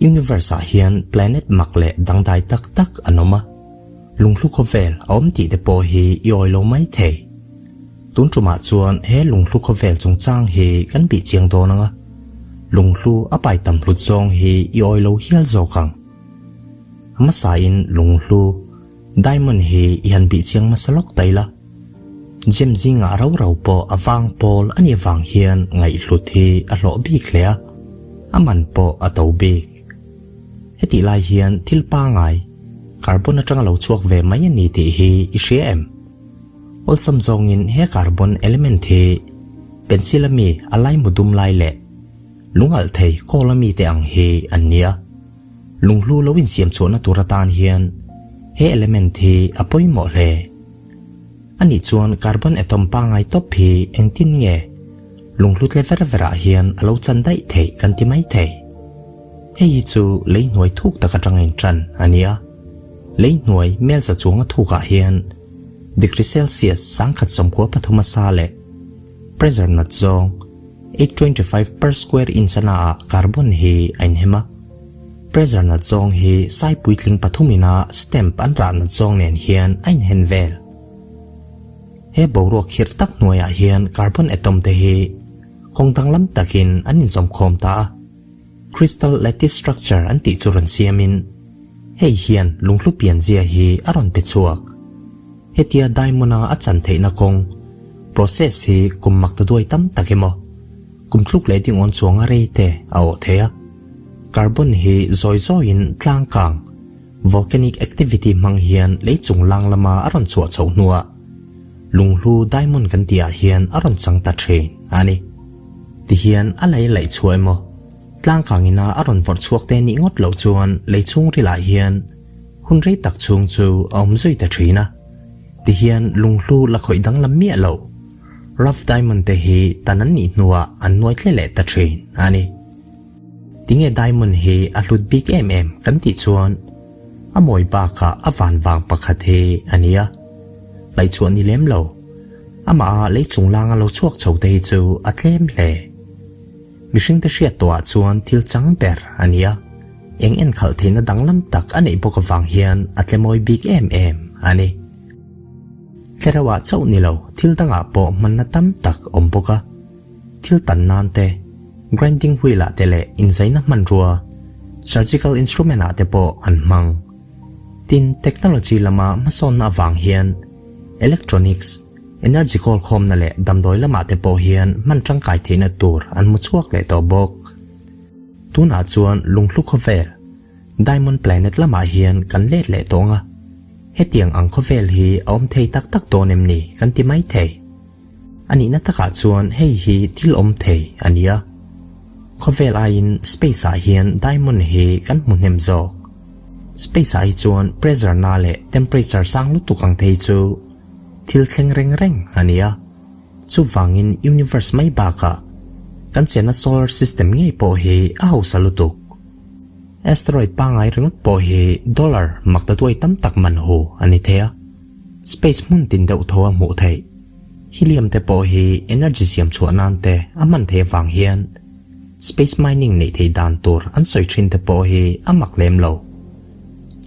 Universe ah hian planet mak leh dangdai tak tak an awm a, lunghlu khawvel a awm tih te pawh hi i awi lo mai thei. Tun tumah chuan he lunghlu khawvel chungchang hi kan bih chiang dawn ang a, lunghlu a pai tam hlut zawng hi i awi lo hial zawk ang. A hmasain lunghlu, diamond, hi i han bih chiang hmasa lawk ta ila. Gem zingah rau rau pawh a vang pawl a nih avang hian ngaihhlut hi a hlawh bik hle a, a man pawh a to bik. Hetih lai hian thil pangai, carbon atanga lo chhuak ve mai a ni tih hi i hria em? Awlsam zawngin he carbon element hi pencil ami a laimu dum lai leh lungalh thei kawl ami te ang hi an nia. Lunghlu lo insiam chhuahna tur atan hian he element hi a pawimawh hle. Anih chuan carbon atom pangai tawp hi engtin nge lunghlu tle ver verah hian a lo chan daih theih kan ti mai thei. Hei hi chu lei hnuai thuk tak atanga intan a nia. Lei hnuai melza chuanga thukah hian degree Celsius 1143 a sa leh pressure nat zawng 825 per square inch a naah carbon hi a inhem a. Pressure nat zawng hi sai puitling pathumina stamp an rah nat zawng nen hian a inhen vel. He boruak khirh tak hnuaiah hian carbon atom te hi kawng danglam takin an inzawmkhawm ta a. Crystal lattice structure an tih chu rawn siamin hei hian lunghlu pianzia hi a rawn pe chhuak. Hetia diamond-a a chan theihna kawng, process, hi kum mak ta duai tam tak emaw, kum tluk leh dingawn chuanga rei te a awh thei a. Carbon hi zawi zawiin tlang kang, volcanic activity, hmang hian lei chung lang lama a rawn chhuah chhoh hnuah lunghlu diamond kan tihah hian a rawn chang ta thin a ni. Tihian a lei laih chhuah emaw, tlang kangina a rawn vawrh chhuak te nih ngawt loh chuan lei chhungrilah hian hun rei tak chhung chu a awm zui ta thin a. Tihian lunghlu la khawih danglam miah loh rough diamond te hi tan an nih hnuah an nuai tle leh ta thin a ni. Tinge diamond hi a hlut bik em em kan tih chuan a mawi bakah a van vang pakhat hi a nia. Laihchhuah ni lem lo. Amah a lei chunglang a lo chhuak chho te hi chu a tlem hle. Mihring te hriat tawhah chuan thil chang ber a nia. Eng enkhalh theihna danglam tak a neih bawk avang hian a tlemawi bik em em a ni. Tlereuhah chauh ni lo thil dangah pawh hmanna tam tak awm bawk a. Thil tan nan te, grinding wheel ah te leh inzaina hmanrua, surgical instrument ah te pawh an hmang. Tin, technology lama hmasawnna avang hian electronics, energy kawl khawmna leh damdawi lamah te pawh hian hman tangkai theihna tur an hmu chhuak leh tawh bawk. Tunah chuan lunghlu khawvel, Diamond Planet lamah hian kan let leh tawng a, hetiang ang khawvel hi a awm thei tak tak dawn em ni kan ti mai thei. A nihna takah chuan hei hi thil awm thei a ni a, khawvel aiin space ah hian diamond hi kan hmu hnem zawk. Space ah hi chuan pressure na leh temperature sang lutuk ang thei chu thil thleng reng reng a ni a, chuvangin universe mai bakah kan chenna solar system ngei pawh hi a hausa lutuk. Asteroid pangai ringawt pawh hi dollar maktaduai tam tak man hu a ni thei a. Space hmun tin deuh tho a hmuh theih. Helium te pawh hi energy siam chhuah nan te a hman theih avang hian space mining neih theih dan tur an sawi thin te pawh hi a mak lem lo.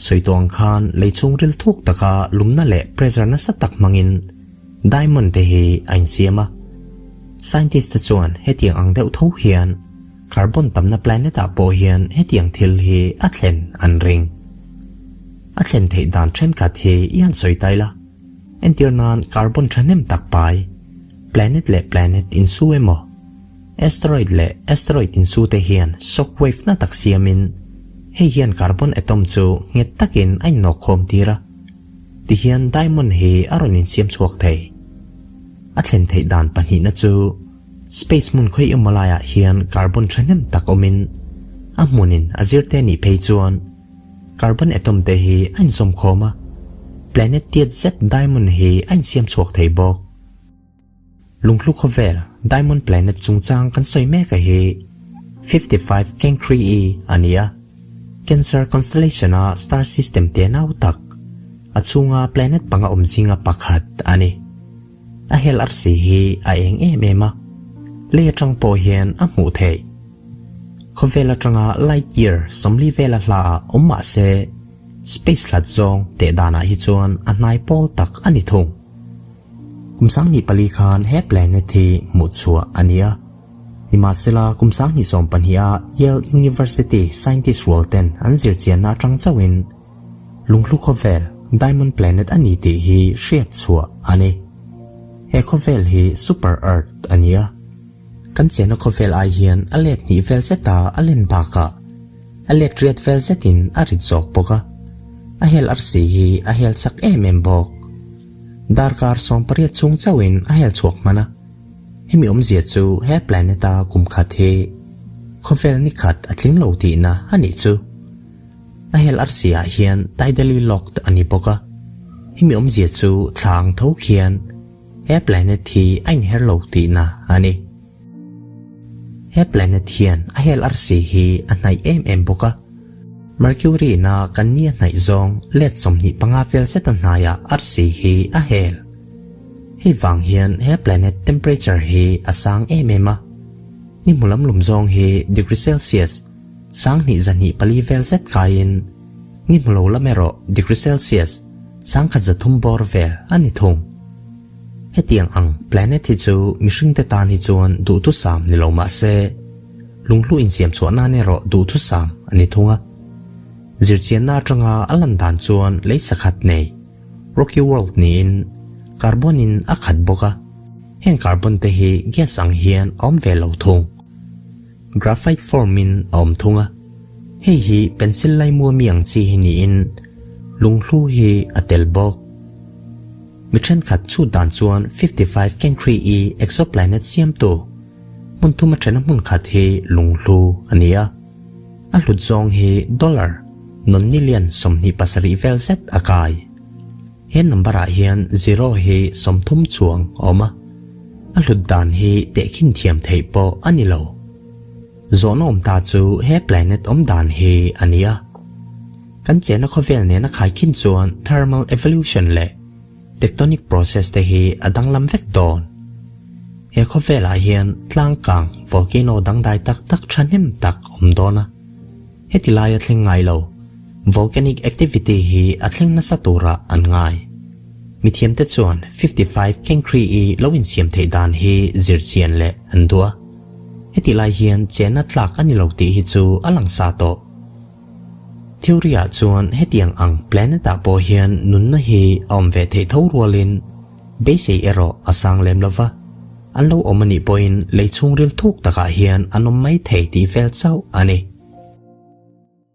Sawi tawh ang khan lei chhungril thuk taka lumna leh pressure nasa tak hmangin diamond te hi a insiam a. Scientist te chuan hetiang ang deuh tho hian carbon tamna planet ah pawh hian hetiang thil hi a thlen an ring. A thlen theih dan thenkhat hi i han sawi tai la. Entir nan carbon thahnem tak pai, planet leh planet insu emaw, asteroid leh asteroid insu te hian shock wave na tak siamin hei hian carbon atom chu nghet takin a innawk khawm tir a. Tihian diamond hi a rawn insiam chhuak thei. A thlen theih dan pahnihna chu space hmun khawi emaw laiah hian carbon thahnem tak awmin a hmunin a zirte nih phei chuan Carbon atom te hi a inzawm khawm a, planet tiat zet diamond hi a insiam chhuak thei bawk. Lunghlu khawvel diamond planet chungchang kan sawi mek a hi 55 Cancri e a ni a, Cancer constellation a star system te nau tak, a chhunga planet panga awm zinga pakhat a ni. A hel arsi hi a eng em em a, lei atang pawh hian a hmuh theih. Khawvel atanga light year 40 vela hla ah awm mah se space hlat zawng teh danah hi chuan a hnai pawl tak a ni thung. Kum 24 khan he planet hi hmuh chhuah a ni a. Nimahsela kum 2012 a Yale University scientist rual ten an zirchianna atang chauhin lunghlu khawvel Diamond Planet a ni tih hi hriat chhuah a ni. He khawvel hi Super Earth a ni a. Kan chenna khawvel ai hian a let hnih vel zeta a len bakah a let riat vel zetin a rit zawk bawk a. A hel arsi hi a hel chak em em bawk. Darkar 18 chhung chauhin a hel chhuak hman a. Hemi awmzia chu he planet a kum khat hi khawvel ni khat a tling lo tihna a nih chu. A hel arsi ah hian tidally locked a ni bawk a. Hemi awmzia chu thla ang tho khian he planet hi a inher lo tihna a ni. He planet hian a hel arsi hi a hnaih em em bawk a. Mercury na kan ni a hnaih zawng let 25 vel zet a hnaiah arsi hi a hel. Hei vang hian he planet temperature hi a sang em em a. Ni hmu lam lum zawng hi degree Celsius 1224 vel zet kaiin ni hmu lo lam erawh degree Celsius 1300 bawr vel a ni thung. Hetiang ang planet hi chu mihring te tan hi chuan duhthusam ni lo mah se lunghlu insiam chhuah nan erawh duhthusam a ni thung a. Zirchianna atanga a lan dan chuan lei sakhat nei rocky world niin carbon in a khat bawk a. Heng carbon te hi gas ang hian a awm ve lo thung. Graphite form in a awm thung a. Hei hi pencil laimu ami ang chi hi niin lunghlu hi a tel bawk. Mi thenkhat chhut dan chuan 55 Cancri E exoplanet siamtu hmun thum a thena hmun khat hi lunghlu a ni a. A hlut zawng hi dollar nonillion 27 vel zet a kai. He number ah hian zero hi 30 chuang a awm a. A hlut dan hi tehkhin thiam theih pawh a ni lo. Zawhna awm ta chu he planet awm dan hi a ni a. Kan chenna khawvel nena khaikhin chuan thermal evolution leh tectonic process te hi a danglam vek dawn. He khawvelah hian tlangkang volcano dangdai tak tak thahnem tak awm dawn a. Heti lai a thleng ngai lo. Volcanic activity hi a thleng nasa tura an ngai. Mi thiam te chuan 55 Cancri E lo insiam theih dan hi zirchian leh an duh a. Heti lai hian chenna tlak a ni lo tih hi chu a lang sa tawh. Theory ah chuan hetiang ang planet ah pawh hian nunna hi a awm ve theih tho rualin beisei erawh a sang lem lova. An lo awm a nih pawhin lei chhungril thuk takah hian an awm mai thei tih vel chauh a ni.